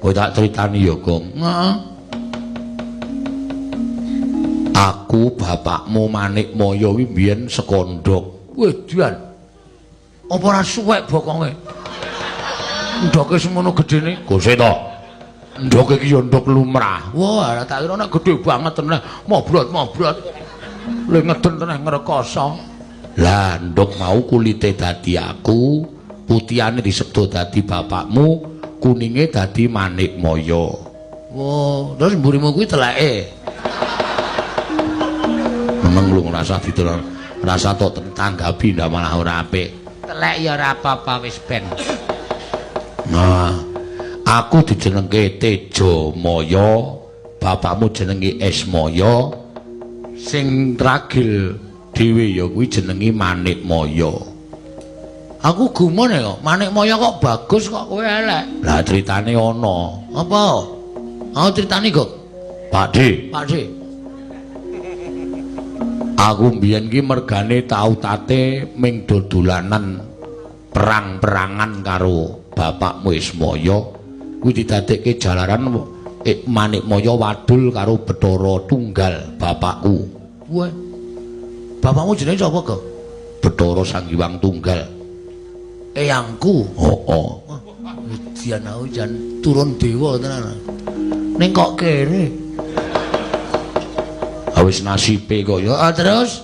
Kowe tak critani ya, Gong. Heeh. Aku bapakmu Manikmaya kuwi mbiyen sekondhok. Wedian. Apa ora suwek bokonge? Ndoke semono gedene. Gose to. Ndoke iki ya ndok lumrah. Wah, tak kira nek gedhe banget tenan. Mobrot-mobrot. Le ngeden tenan ngrekoso. Lah, ndok mau kulite dadi aku, putihane disebut dadi bapakmu, kuninge dadi Manikmaya. Wah, terus mburimu kuwi teleke. Meneng lu ngrasa ditelok, rasa tok tanggapi ndak malah ora apik. Telek ya ora apa-apa wis ben. Nah, aku dijenengke Tejamaya, bapakmu jenenge Esmaya, sing tragil dhewe ya kuwi jenenge Manikmaya. Aku gumun ya kok, Manikmaya kok bagus kok kowe elek. Lah critane ana. Apa? Aku critane kok. Pakde, Pakde. Aku mbiyen ki mergane tau tate ming dodolanan perang-perangan karo bapakmu Ismaya. Kuwi didadekke jalaran Manikmaya wadul karo Bathara Tunggal bapakku. Wah. Bapakmu jenenge sapa, Gok? Bathara Sang Hyang Tunggal. Eyangku. Heeh. Dian aku jan turun dewa tenan. Ning kok kere. Wis nasibe kok ya. Ah, terus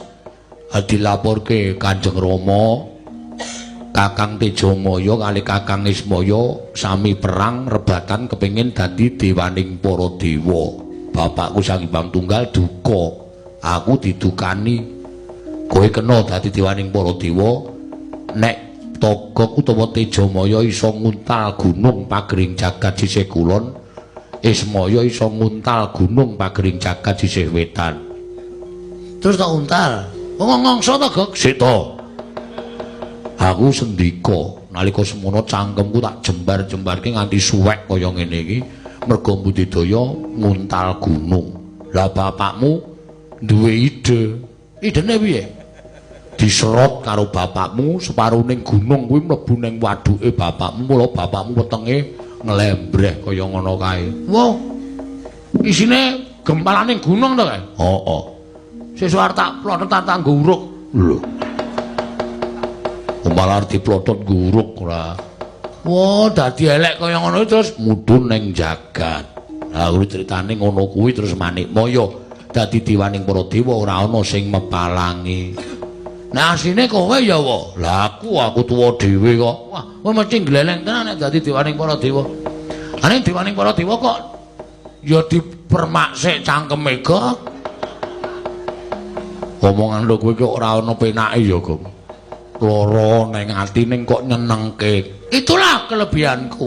dilaporke Kanjeng Rama, Kakang Tejamaya kali Kakang Ismaya sami perang rebatan kepengin dadi dewaning para dewa. Bapakku Sang Hyang Tunggal duka. Aku didukani. Kowe kena dadi dewaning para dewa nek Togok utawa Tejamaya iso nguntal gunung pagering jagat sisih kulon, Ismaya iso nguntal gunung pagering jagat sisih wetan. Terus tak untal. Wong ngongso to, Gok? Sik to. Aku sendika nalika semono cangkemku tak jembar-jembarke nganti suwek kaya ngene iki merga budidaya nguntal gunung. Lah bapakmu duwe ide. Idene piye? Diserot karo bapakmu separuning gunung kuwi mlebu ning waduke bapakmu, mula bapakmu wetenge nglembreh kaya ngono kae. Wah. Isine gempalaning gunung to kae? Heeh. Sesuk arep tak plotot tak nggo uruk. Lho. Malah diplotot nggo uruk ora. Wah, dadi elek kaya ngono terus mudhun ning jagat. Lah kuwi critane ngono kuwi terus Manikmaya dadi dewaning para dewa ora ana sing mepalangi. Nah asline kowe ya wa. Lah aku tuwa dhewe kok. Wah, kowe mesti gleleng tenan nek dadi dewaning para dewa. Ane dewaning para dewa kok ya dipermak sik cangkeme kok. Omongan lho kowe kok ora ana penake ya, Gong. Lara ning ati ning kok nyenengke. Itulah kelebihanku.